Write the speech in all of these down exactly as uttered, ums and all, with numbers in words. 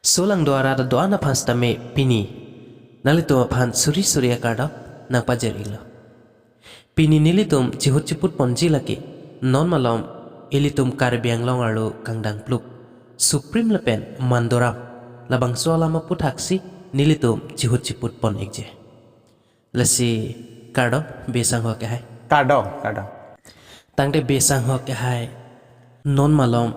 Solangdo arat do-an aphan sitame pini nanglitum aphan suri suri akardom nangpajir-ilo. Pini nelitum chihut chiput ponji lake non malom ilitum Karbi Anglong arlo kangdang pluk Suprim lapen Manduram labangso alam aputhak si nelitum chihut chiput pon-ikji. Lasi kardom Besang Hok ehai. Kardom, kardom. Tangte Besang Hok ehai, non malom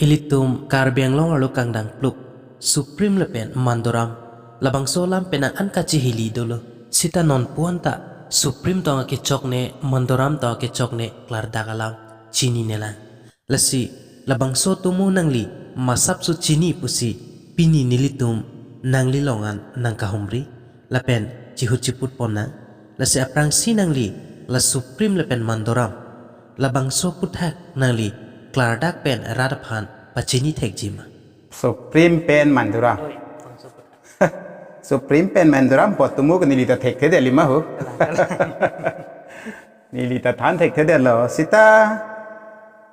ilitum Karbi Anglong arlo kangdang pluk Suprim lapen Manduram labangso alam penang an kachihili dolo. Sita non puan ta Suprim tong akechok ne, Manduram tong akechok ne klardak alam chininelang. Lasi labangso atomo nangli masap su chini pusi pini nelitum nangli along an nangkahumri lapen chihut chiput ponnang. Lasi aphrangsi nangli la Suprim lapen Manduram labangso aputhak nangli klardak pen rat aphan pachini thekji ma? Suprim pen Manduram. Oi, bangso aputhak. Suprim pen Manduram pu atomo ke neli ta thekthedetji ma ho. Kalang, kalang. Neli ta than thekthedetlo. Sita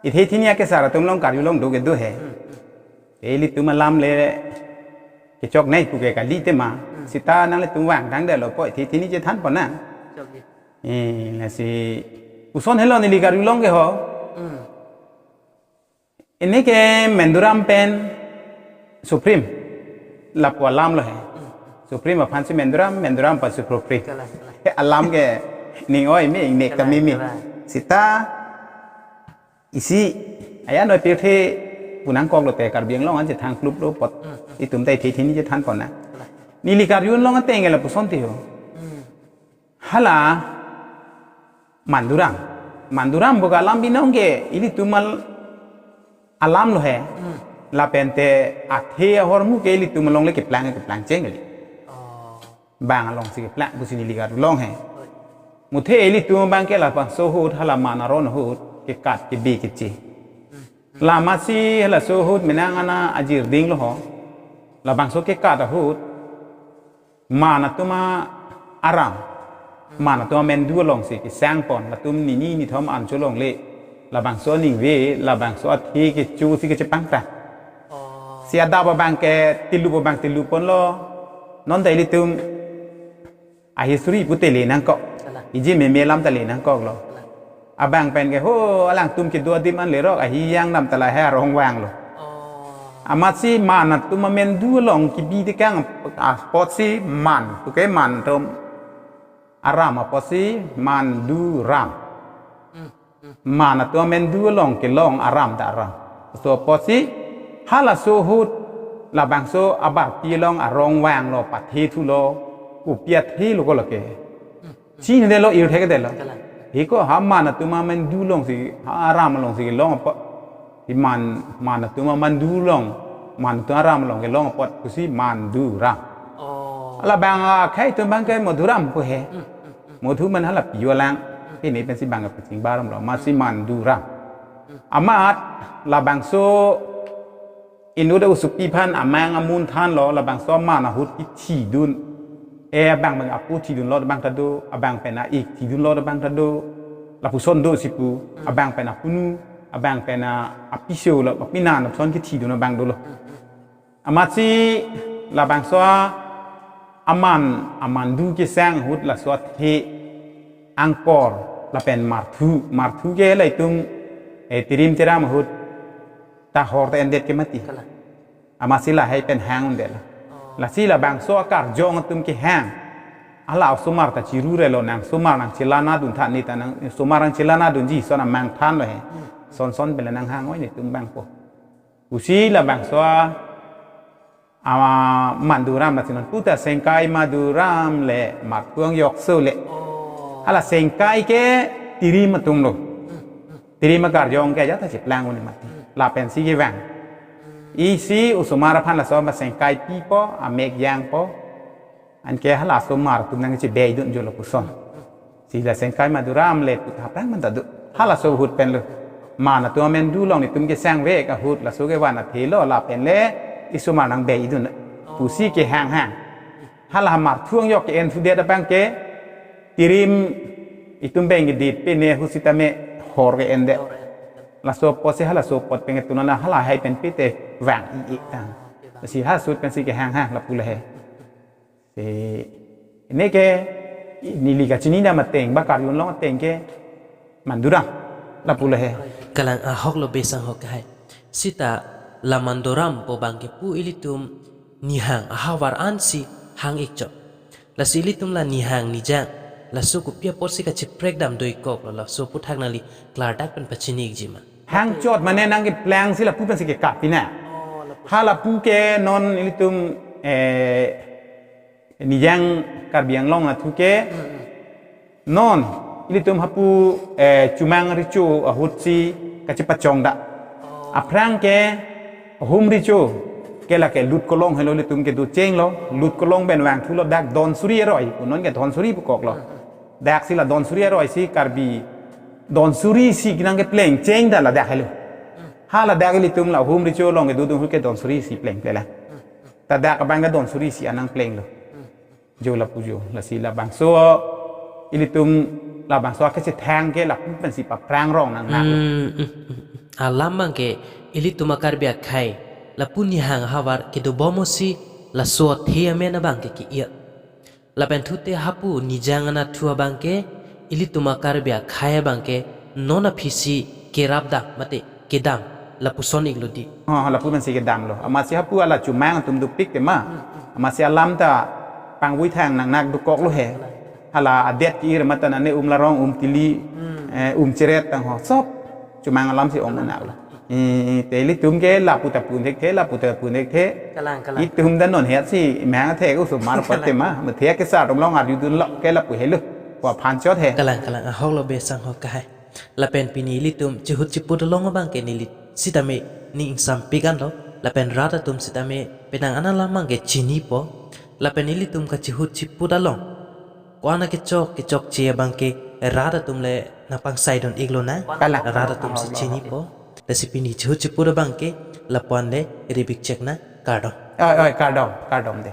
ithe thini akesar atum along karjulong do ke do he. Hmm, hmm. Ilitum alam le kechok nai pu ke kali tema. Hmm. Sita nanglitum vangtangdetlo pu ithe thini chethan ponnang. Chokji. Eh, lasi puson helo neli karjulong ke ho. Hmm. Ini ke Manduram pen Suprim lapu alam lo he. Hmm. Suprim aphansi Manduram, Manduram aphansi Suprim. Kalang, kalang. Alam ke ning oi me, ning Kalang, kami me. Kalang. Sita isi aya noi pirthe punangkoklo te Karbi Anglong an chethang kluplo apot. Hmm, hmm. Itum ta ithe thini chethan ponnang. Kalang. Neli karjulong ateng ke lapuson ti ho. Hmm. Hala Manduram. Manduram pu ke alam binong ke ilitum al-, alam lo he. Hmm. Lapen te athe ahormu ke ilitum along le keplang, keplang cheng kali. Oh. Bang alongsi keplang pusi neli karjulong he. Oi. Muthe ilitum abang ke labangso ahut hala man aron ahut kekat kebe keche. Hmm. Lamasi halaso ahut menang ana ajir ding lo ho. Labangso kekat ahut man atum aram, man atum amendu alongsi kesang pon, latum nini nithom an cholongle, labangso aningve, labangso athe kecho si kechepangtang. Oh. Si adap abang ke tilu abang tilu ponlo, non ta ilitum ahi suri pu te le nangkok. Kalang. Iji meme alam ta le nangkoklo. Kalang. Abang pen ke ho alangtum kedo adim an lerok ahi yang dam ta lahai arong vanglo. Oh. Amatsi man atum amendu along kebi tekang apotsi man, pu ke man atum aram apotsi Manduram. Hmm, hmm. Man atum amendu along kelong aram ta aram. So apotsi halaso ahut labangso abarpi along arong vanglo, pathe thulo, kopi athe lo ko lake. Hmm. Chinidetlo, irthekdetlo. Kalang. Hiko ha man atum amendu alongsi, ha aram alongsi kelong apot. Si man, man atum amendu along, man atum aram along kelong apot pusi Manduram. Oh. Labang akhei atum abang ke Madhuram pu he. Hmm, hmm, hmm. Madhu man hala piu alang. Hmm. Pini pensi bang kepachingbarlo. Amatsi Manduram. Hmm. Amat labangso inut usupi aphan amang amun thanlo, labangso aman ahut kethidun. Eh, abang pen apo thidunlo abang ta do, abang pen a-ik thidunlo abang ta do. Lapuson do si pu, hmm, abang pen apunu, abang pen a-, apiso lo, apinan lapuson kethidun abang dolo. Hmm, hmm. Amatsi labangso a-, aman, amandu kesang ahut laso athe angkor lapen marthu, marthu ke la itum, eh, tirim tiram ahut ta hor ta endet ke mati. Kalang. Amatsi lahai pen hang undetlo. Oh. Lasi labangso akarjong atum kehang. Hala osomar ta chirurelo, nang osomar nangchelanadun tha, ne ta nang osomar nangchelanadunji, son amang thanlo he. Hmm. Son son pen le nanghang oi netum abang po. Pusi labangso a, a, Manduram lasi non puta Sengkai Maduram le marthu angjokso le. Oh. Hala Sengkai ke tirim atum lo. Hmm, hmm. Tirim akarjong ke ajat ta cheplang un mati. Hmm. Lapensi kevang. Hmm. Isi osomar aphan laso ma Sengkai pipo, amek jangpo. Anke halaso mar atum nangchebeidun jo lapuson. Si la Sengkai Maduram le putha aphrang man ta do. Halaso ahut pen lo. Man atum amendu along netum kesangvek ahut laso kevan athe lo lapen le osomar nangbeidun. Pusi kehang hang. Hala marthu angjok ke-en thudet abang ke tirim itum bang ke dit pe ne ahut sitame hor ke-endet. Hor ke-endet. Laso apotsi halaso apot pen ke tunana halahai pen pite vang-i-ik tang. Si ha ahut pensi kehang hang lapu lahe. Si neke neli kachinidam ateng ba Karbi Anglong ateng ke Manduram lapu lahe. Kalang, ahok lo Besang Hok Kehai. Sita la Manduram pu abangke pu ilitum nihang ahavar ansi hang-ik chot. Lasi ilitum la nihang nijang laso kopi apotsi kachiprek dam do-ik kok lo, laso aputhak nangli klardak pen pachini-ikji ma? Hang chot mane nangkeplang si lapu pensi kekap pina. Oh, lapu. Ha lapu ke non ilitum, eh, nijang Karbi Anglong athu ke, hmm, non ilitum hapu, eh, Chomang Recho ahutsi kachepachongdak. Oh. Aphrang ke Ahum Recho ke lake Lut Kolong helo, ilitum kedo chenglo. Lut Kolong pen vangthulo dak Donsuri aroi, non ke Donsuri pu kok lo. Hmm. Daksi la Donsuri aroi si Karbi Donsuri si nangkepleng chengdak ladak helo. Hmm. Ha ladak ilitum la Ahum Recho along kedodun ahut ke Donsuri si plengple lang. Hmm. Ta dak abang ke Donsuri si anang plenglo. Hmm. Jo lapu jo, lasi labangso ilitum labangso akechethang ke lapu pensi paphrang rong nangnang. Hmm, hmm, hmm. Alam abangke ilitum a-Karbi akhei lapu nihang ahavar kedobom-o si laso athe amen abangke ke-ir. Lapen thute hapu nijang anatthu abangke ilitum a-Karbi akhei abangke non aphisi kerapdam mate kedam lapuson-iklo di. Ha, ha, lapu pensi kedamlo. Amatsi hapu ala Chomang atum dopik tema. Hmm, hmm. Amatsi alam ta pangvui thang nangnak dokok lo he. Hala adet ke-ir mate nane um larong, um tili, hmm, eh, um cheret tang ho. Sop Chomang alam si ong nak lo. Eh, te ilitum ke lapu ta pun thekthe, lapu ta pun thekthe. Kalang, kalang. Itum ta non het si mehang thek osomar pot tema. Kalang. Methek ke sa atum along arjudunlo ke lapu helo. Ko aphan chot he. Kalang, kalang. Ahok lo Besang Hok Kehai. Lapen pini ilitum chihut chiput along abangke neli sitame ning ingsampik anlo. Lapen rat atum sitame penang an alam abangke chinipo. Lapen ilitum kachihut chiput along ko-an akechok kechokche abangke rat atum le nangpangsaidun-iklo na. Kalang. Rat atum si chinipo. Lasi pini chihut chiput abangke lapu-an le ribik chek na, kardom. Oi, oi, kardom, kardom de.